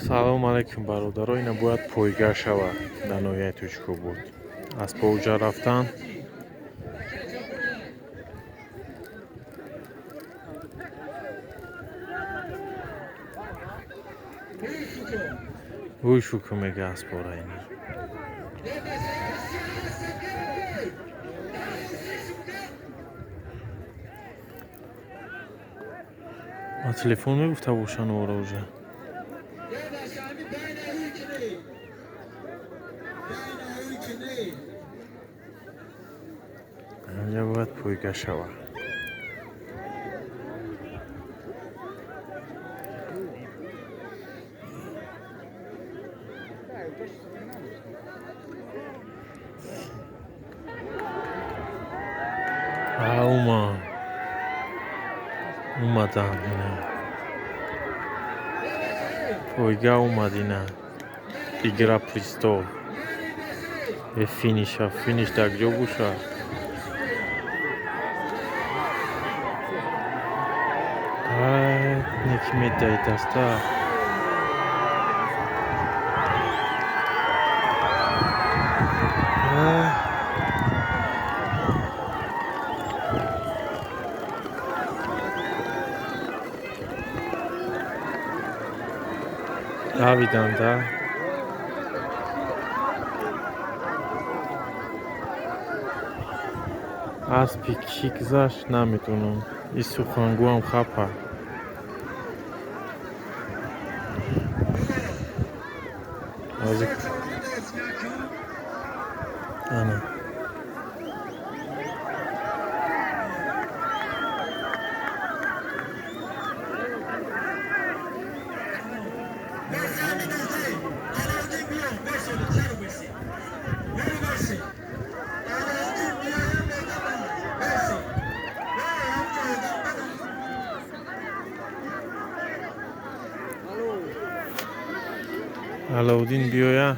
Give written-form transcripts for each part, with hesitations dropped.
Салому алайкум, бародаро. Ина бояд пойга шавад дар ноҳияи Тӯчикобод. Аз Повҷа рафтан. Ҳуй шукр мега аспора ина. Ба телефон мегуфта бошанд ора уже. Инҷа бояд пойга шавад. Омад. Омаданд ина. Пойга омад ина. Игра престол. Е финиша, финиш дар куҷо бошад? Ай, неки медиҳад даста. Ай. Давиданд, а? Аспи кӣ гузашт, намедонам. И сухангӯам хапа. Ҳозир ана. Аловуддин биёя,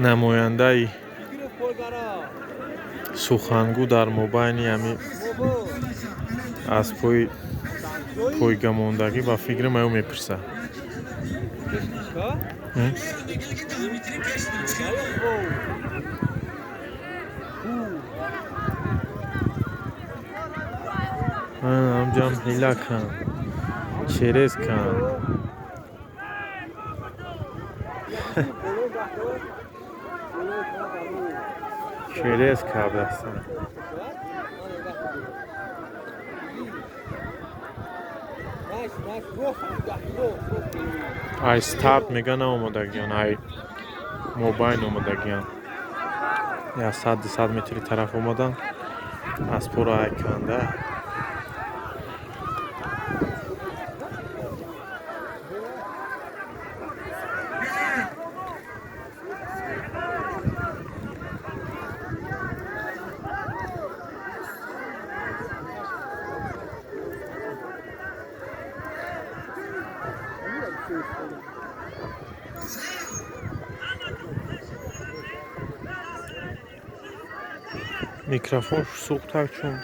намояндаи сухангӯ дар мобайни ҳами аспҳои пойгамондагӣ, ба фикрам, аю мепурсад. М? Ҳамҷам ҳила кан, через кан. Через кардастан. Ай старт мега наомадагиян, ай мобайн омадагиян. Як сад 200 метри тараф омадан. Аспора ай канда. Микрофон сӯхтак чун.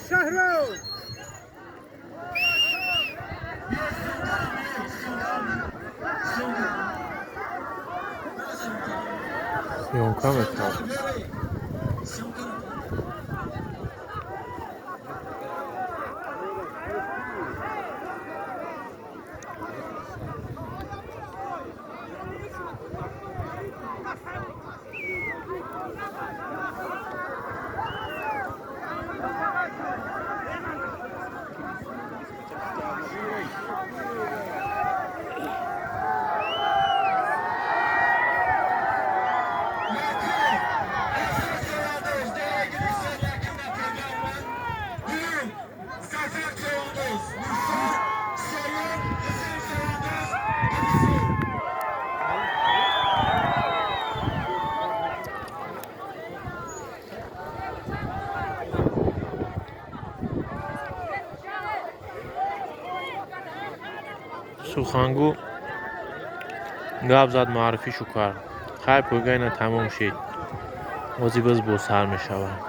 Шаҳроз! Съёмка мекард. Сухангӯ гап зад, муаррифишу кард. Хайр, пойга ина тамом шид. Ҳозир боз бо сар мешавад.